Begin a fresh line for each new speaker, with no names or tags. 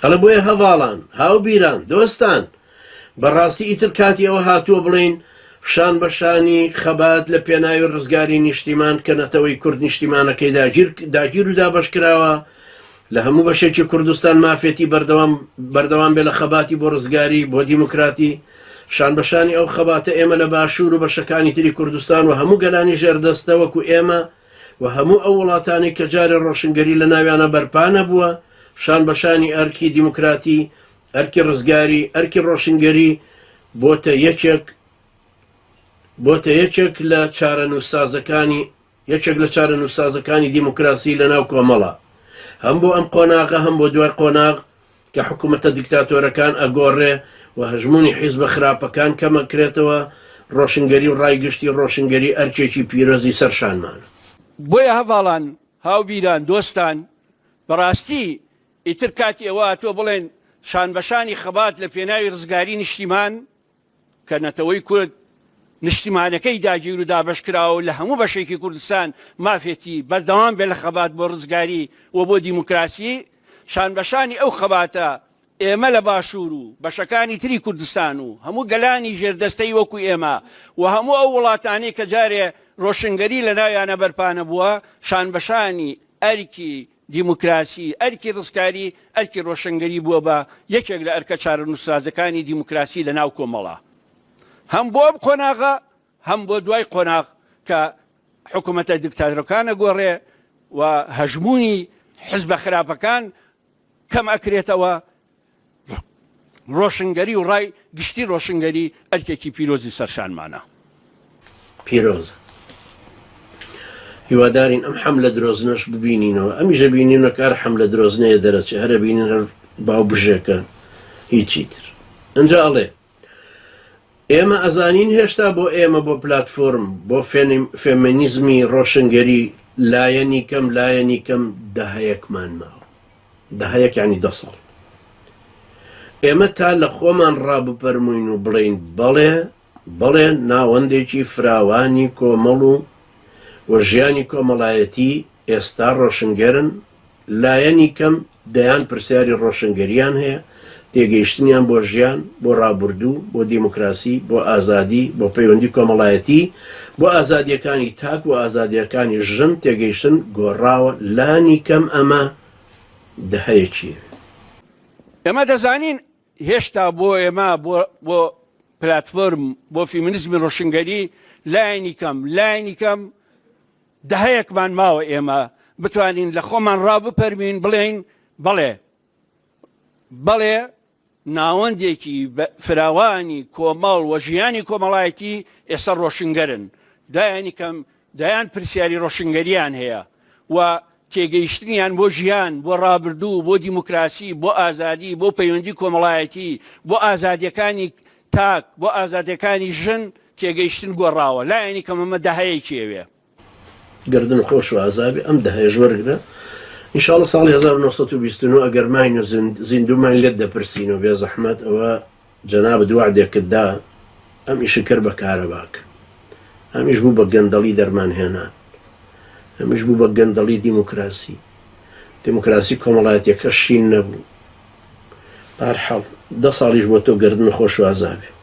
ئەڵێ بۆیە هەڤاڵان، هاوبیران، دۆستان، بەڕاستی ئیتر کاتی ئەوە هاتووە بڵێین شان بە شانی خەبات لە پێناوی ڕزگاری نیشتیمان کە نەتەوەی کورد نیشتیمانەکەی داگیر داگیر و دابەش کراوە لە هەموو بەشێکی کوردستان مافێتی بەردەوام بەردەوام بێ لە خەباتی بۆ ڕزگاری بۆ دیموکراتی شان بە شانی ئەو خەباتە ئێمە لە باشوور و بەشەکانی تری کوردستان و هەموو گەلانی ژێردەستە وەکو ئێمە و هەموو ئەو وڵاتانەی کە جارێ ڕۆشنگەری لە ناویانە بەرپا نەبووە شان بە شانی ئەرکی دیموکراتی ئەرکی ڕزگاری، ئەرکی ڕۆشنگەری بۆتە یەکێک بۆتە یەکێک لە چارەنووسسازەکانی یەکێک لە چارەنووسسازەکانی دیموکراسی لە ناو کۆمەڵە هەم بۆ ئەم قۆناغە هەم بۆ دوای قۆناغ کە حکوومەتە دیکتاتۆرەکان ئەگۆڕێ و هەژموونی حیزبە خراپەکان کەمەکرێتەوە ڕۆشنگەری و ڕای گشتی ڕۆشنگەری ئەرکێکی پیرۆزی سەر شانمانە.
بۆیە هەڤاڵان، هاوبیران، دۆستان، بەڕاستی ئیتر کاتی ئەوە هاتووە بڵێن شانبەشانی خەبات لە پێناوی ڕزگاری نیشتیمان کە نەتەوەی کورد نیشتیمانەکەی داگیر و دابەش کراوە و لە هەموو بەشێکی کوردستان مافێتی بەردەوام بێت لە خەبات بۆ ڕزگاری و بۆ دیموکراسی، شانبەشانی ئەو خەباتە ئێمە لە باشوور و بەشەکانی تری کوردستان و هەموو گەلانی ژێردەستەی وەکو ئێمە و هەموو ئەو وڵاتانەی کە جارێ ڕۆشنگەری لە ناویانە بەرپا نەبووە شانبەشانی ئەرکی دیموکراسی، ئەرکی ڕزکاری، ئەرکی ڕۆشنگەری بووە بە یەکێک لە ئەرکە چارەنووسسازەکانی دیموکراسی لە ناو کۆمەڵا هەم بۆ ئەم قۆناغە هەم بۆ دوای قۆناغ کە حکوومەتە دیکتاتۆرەکان ئەگۆڕێ و هەژموونی حزبە خراپەکان کەم ئەکرێتەوە. ڕۆشنگەری و ڕای گشتی ڕۆشنگەری ئەرکێکی پیرۆزی سەر شانمانە.
پیرۆزە. هیوادارین ئەم حەملە درۆزنەش ببینینەوە. ئەمیش ئەبینینەوە کە هەر حەملە درۆزنەیە دەرەچێ، هەر ئەبینین هەر باو بژێکە هیچی تر. ئنجا ئەڵێ ئێمە ئەزانین هێشتا بۆ ئێمە بۆ پلاتفۆرم بۆ فێمێنیزمی ڕۆشنگەری لایەنی کەم لایەنی کەم دەهەیەکمان ماوە. دەهەیەک یانی دە ساڵ. ئێمە تا لە خۆمان ڕابپەرمووین و بڵێین بەڵێ، بەڵێ ناوەندێکی فراوانی کۆمەڵ و و ژیانی کۆمەڵایەتی ئێستا ڕۆشنگەرن، لایەنی کەم دەیان پرسیاری ڕۆشنگەریان هەیە، تێگەیشتنیان بۆ ژیان، بۆ ڕابوردوو، بۆ دیموکراسی، بۆ ئازادی، بۆ پەیوەندی کۆمەڵایەتی، بۆ ئازادییەکانی تاک و ئازادییەکانی ژن تێگەیشتن گۆڕاوە، لانی کەم ئەمە دەهەیەکی ئەوێ.
ئێمە دەزانین هێشتا بۆ ئێمە بۆ بۆ پلاتفۆرم بۆ فیمینیزمی ڕۆشنگەری لایەنی کەم لایەنی کەم دەهەیەکمان ماوە ئێمە بتوانین لە خۆمان ڕابپەرمین بڵێین بەڵێ بەڵێ ناوەندێکی فراوانی کۆمەڵ و ژیانی کۆمەڵایەتی ئێستا ڕۆشنگەرن، لایەنی کەم دەیان پرسیاری ڕۆشنگەریان هەیە و تێگەیشتنیان بۆ ژیان، بۆ ڕابردوو، بۆ دیموکراسی، بۆ ئازادی، بۆ پەیوەندی کۆمەڵایەتی، بۆ ئازادیەکانی تاک، بۆ ئازادیەکانی ژن تێگەیشتن گۆڕاوە، لایەنی کەم ئەمە دەهەیەکی ئەوێ.
گەردن خۆش و ئازابی ئەم دەهەیەش وەرگرە ان شاء اللە ساڵی 1929 ئەگەر ماین و زیندوو ماین لێت دەپرسینەوە بێ زەحمەت ئەوە جەنابت وەعدێکت دا ئەم ئیشە کرد بە کارەباک ئەمیش بوو بە گەندەڵی دەرمان هێنان ئەمیش بوو بە گەندەڵی دیموکراسی دیموکراسی کۆمەڵایەتیەکە شین نەبوو بەهەرحاڵ دە ساڵیش بۆ تۆ گەردن خۆش و ئازابێ.